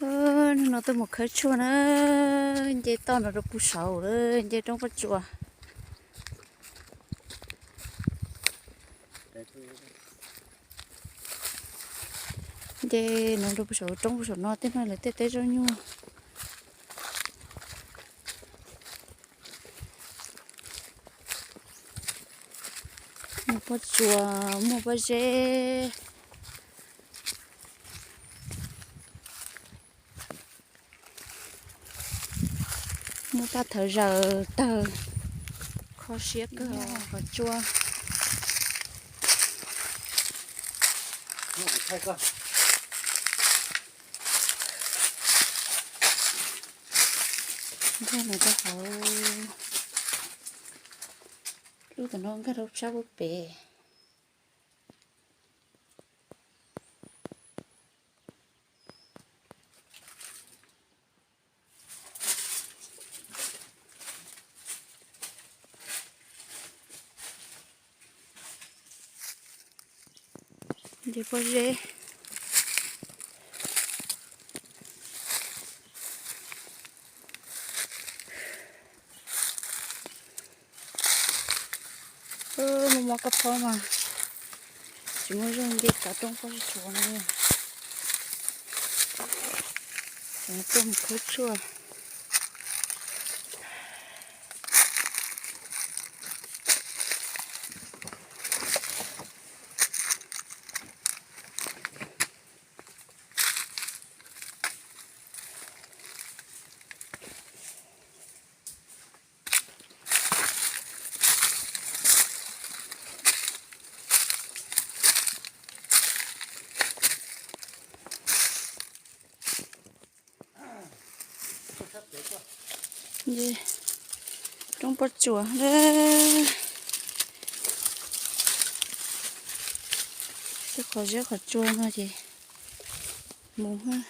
Hnub no tuaj mus khawb tshuaj na, nce toj no rau puag saud lawm, nce roob pob tsuas. Nce no rau puag saum roob puag saum no tej no lawv tej teb zaub nyuj. Muaj pob tsuas, muaj pob zeb, muaj paj thawv zaws tawg, kho siab kawg qhov tsua. Nkag no rau hauv, lub tom no nkag rau sab lub pem. Nce pob zeb. Muaj mob kab phob mas tsis muaj zog nce tov roob pob zeb tsuas no li. Tuaj mus khawb tshuaj. Roob pob tsuas, tej qhov zeb qhov tsua no ces mus.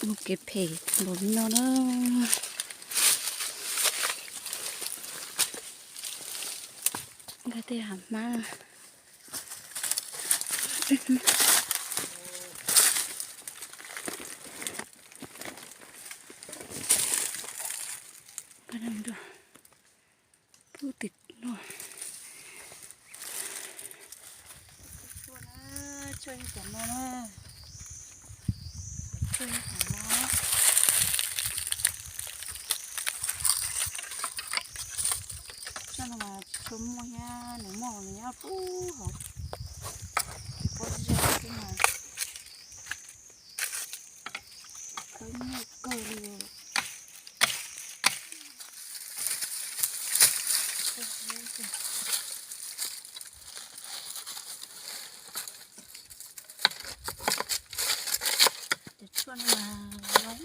Ua kev phem npaum li no na. Nkag tej hav hmab. Pub tim no. Tshuaj na, tshuaj ib cov no na. Tshuaj ib cov no. Tshuaj no mas tsis tshua muaj thiab, nws muaj nws nyob pub hauv pob zeb xwb mas. Khawb nyuaj kawg li. Cov tshuaj no mas zoo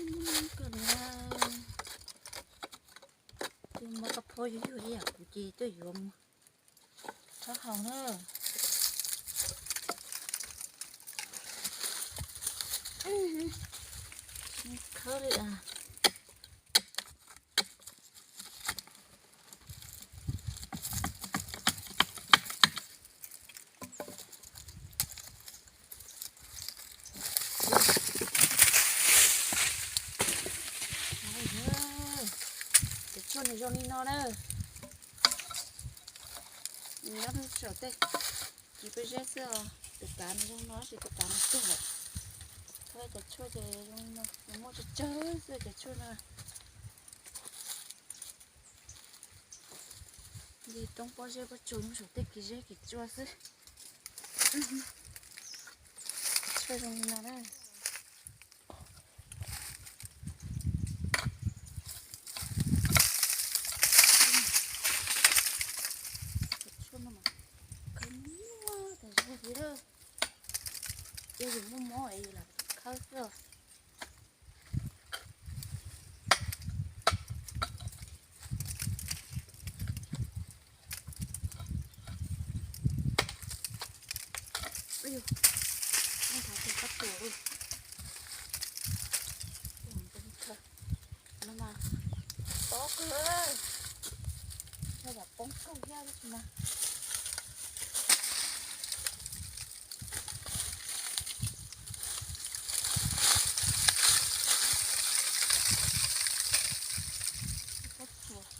kawg li na. Ces muab kab phob yuav yuav ib yam kuv ces tuaj yuav mus rhaub haus na. Khawb li a. Cov tshuaj nws zoo li no na. Nyob saum tej kiv pob zeb xwb os, tus kav nws zoo no tab sis tus kav nws tuag lawm. Cov tshuaj ces zoo li no, nws muaj tsawg tsawg xwb cov tshuaj no. Nce roob pob zeb pob tsuas nyob saum tej kiv zeb kiv tsua xwb. Tshuaj zoo li no na. Cov tshuaj no mas khawb nyuaj tas zog li lawm. Yog yus muaj mob es yus lam khawb xwb os. Ob kawg, yog yam poob kawg thiab tab sis mas. Pob tsuas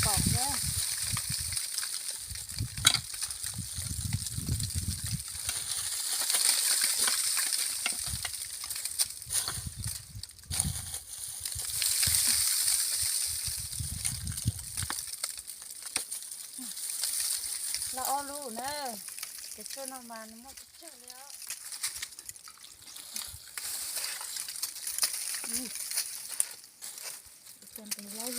toj yam. Los ob lub na, cov tshuaj no mas nws muaj tsawg tsawg li os. Cov ntev lawm,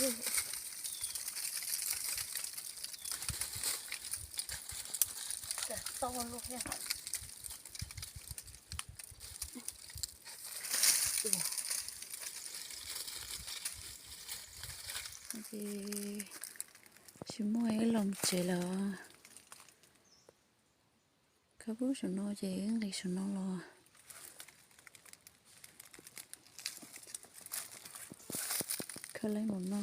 tau lub thiab. Ces tsis muaj ib los tsev lawm. Khawb pub saum no ces wb nqis saum no los. Khawb lawm mus no,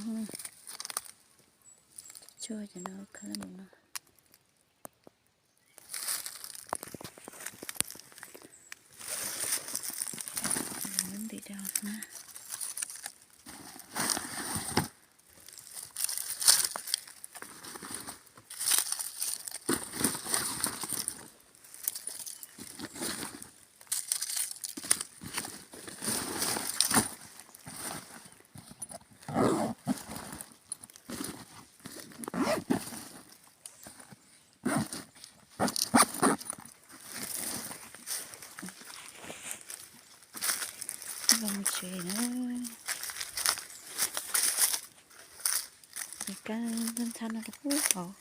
tsuag cov no khawb lawm mus no. Ntim rau na. Los mus tsev na. Ces kab ntxhab no rau pub hauv.